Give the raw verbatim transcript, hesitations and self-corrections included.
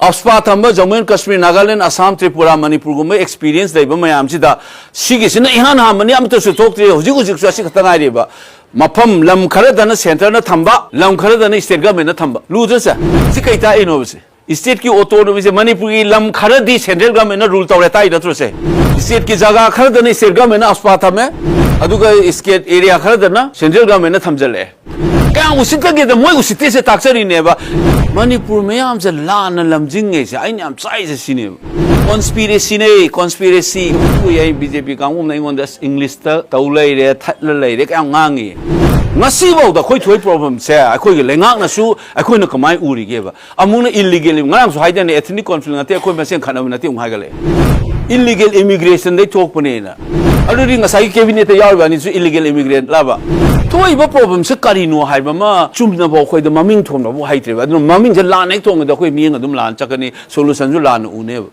ꯑꯞꯁꯄꯥ ꯊꯝꯕ Jammu and Kashmir, Nagaland, Assam, Tripura, ꯃꯅꯤꯄꯨꯔꯒꯨꯝꯕ experience ꯂꯩꯕ ꯃꯌꯥꯝꯁꯤꯗ ꯁꯤꯒꯤꯁꯤꯅ ꯏꯍꯥꯟ ꯍꯥꯟꯕꯅꯤ, ꯑꯃꯠꯇꯁꯨ ꯊꯣꯛꯇ꯭ꯔꯤ, ꯍꯧꯖꯤꯛ ꯍꯧꯖꯤꯛꯁꯨ ꯑꯁꯤ ꯈꯛꯇ ꯉꯥꯏꯔꯤꯕ꯫ ꯃꯐꯝ ꯂꯝ ꯈꯔꯗꯅ ꯁꯦꯟꯇꯔꯅ ꯊꯝꯕ, ꯂꯝ ꯈꯔꯗꯅ ꯁ꯭ꯇꯦꯠ ꯒꯃꯦꯟꯅ ꯊꯝꯕ꯫ ꯂꯨꯗ꯭ꯔꯁꯦ? ꯁꯤ ꯀꯩ ꯇꯥꯛꯏꯅꯣꯕꯁꯦ? ꯁ꯭ꯇꯦꯠꯀꯤ ꯑꯣꯇꯣꯅꯣꯃꯤꯁꯦ, ꯃꯅꯤꯄꯨꯔꯒꯤ ꯂꯝ ꯈꯔꯗꯤ ꯁꯦꯟꯇ꯭ꯔꯦꯜ ꯒꯃꯦꯟꯅ ꯔꯨꯜ ꯇꯧꯔꯦ ꯇꯥꯛꯏ ꯅꯠꯇ꯭ꯔꯣꯁꯦ? ꯁ꯭ꯇꯦꯠꯀꯤ ꯖꯒꯥ ꯈꯔꯗꯅ ꯁ꯭ꯇꯦꯠ ꯒꯃꯦꯟꯅ ꯑꯞꯁꯄꯥ ꯊꯝꯃꯦ, ꯑꯗꯨꯒ ꯁ꯭ꯇꯦꯠ ꯑꯦꯔꯤꯌꯥ ꯈꯔꯗꯅ ꯁꯦꯟꯇ꯭ꯔꯦꯜ ꯒꯃꯦꯟꯅ ꯊꯝꯖꯜꯂꯛꯑꯦ꯫ ꯀꯌꯥꯝ ꯎꯁꯤꯠꯇꯒꯦꯗ, ꯃꯣꯏ ꯎꯁꯤꯠꯇꯦꯁꯦ ꯇꯥꯛꯆꯔꯤꯅꯦꯕ꯫ ꯃꯅꯤꯄꯨꯔ ꯃꯌꯥꯝꯁꯦ ꯂꯥꯟꯅ ꯂꯝꯖꯤꯡꯉꯦꯁꯦ ꯑꯩꯅ ꯌꯥꯝ ꯆꯥꯛꯏꯁꯦ ꯁꯤꯅꯦꯕ꯫ ꯀꯣꯟꯁꯄꯤꯔꯦꯁꯤꯅꯦ, ꯀꯣꯟꯁꯄꯤꯔꯦꯁꯤ꯫ ꯎꯏ, ꯑꯩ ꯕꯤ ꯖꯦ ꯄꯤ ꯀꯥꯡꯕꯨꯅ ꯑꯩꯉꯣꯟꯗ ꯑꯁ ꯏꯪꯂꯤꯁꯇ ꯇꯧ ꯂꯩꯔꯦ, ꯊꯠꯂ ꯂꯩꯔꯦ ꯀꯌꯥꯝ ꯉꯥꯡꯉꯤ꯫ ꯉꯁꯤꯐꯥꯎꯗ ꯑꯩꯈꯣꯏ ꯊꯣꯛꯏ ꯄ꯭ꯔꯣꯕ꯭ꯂꯦꯝꯁꯦ ꯑꯩꯈꯣꯏꯒꯤ ꯂꯩꯉꯥꯛꯅꯁꯨ ꯑꯩꯈꯣꯏꯅ ꯀꯃꯥꯏꯅ ꯎꯔꯤꯒꯦꯕ? ꯑꯃꯨꯛꯅ ꯏꯜꯂꯤꯒꯦꯜ, ꯉꯔꯥꯡꯁꯨ ꯍꯥꯏꯗꯅ ethnic conflict ꯅꯠꯇꯦ, ꯑꯩꯈꯣꯏ ꯃꯁꯦꯟ ꯈꯠꯅꯕ ꯅꯠꯇꯦ ꯑꯃꯨꯛ ꯍꯥꯏꯒꯠꯂꯛꯑꯦ꯫ ꯏꯜꯂꯤꯒꯦꯜ ꯏꯃꯤꯒ꯭ꯔꯦꯁꯟꯗꯩ ꯊꯣꯛꯄꯅꯦꯅ꯫ ꯑꯗꯨꯗꯤ ꯉꯁꯥꯏꯒꯤ ꯀꯦꯕꯤꯅꯦꯠꯇ ꯌꯥꯎꯔꯤꯕ ꯑꯅꯤꯁꯨ ꯏꯜꯂꯤꯒꯦꯜ ꯏꯃꯤꯒ꯭ꯔꯦꯟꯠ ꯂꯕ? ꯊꯣꯛꯏꯕ ꯄ꯭ꯔꯣꯕ꯭ꯂꯦꯝꯁꯦ ꯀꯔꯤꯅꯣ ꯍꯥꯏꯕ ꯑꯃ ꯆꯨꯝꯅꯐꯥꯎ ꯑꯩꯈꯣꯏꯗ ꯃꯃꯤꯡ ꯊꯣꯟꯕꯐꯥꯎ ꯍꯩꯇ꯭ꯔꯦꯕ꯫ ꯑꯗꯨꯅ ꯃꯃꯤꯡꯁꯦ ꯂꯥꯟꯅ ꯍꯦꯛ ꯊꯣꯟꯒꯗꯤ ꯑꯩꯈꯣꯏ ꯃꯤꯠꯌꯦꯡ ꯑꯗꯨꯝ ꯂꯥꯟꯅ ꯆꯠꯀꯅꯤ, ꯁꯣꯂꯨꯁꯟꯁꯨ ꯂꯥꯟꯅ ꯎꯅꯦꯕ꯫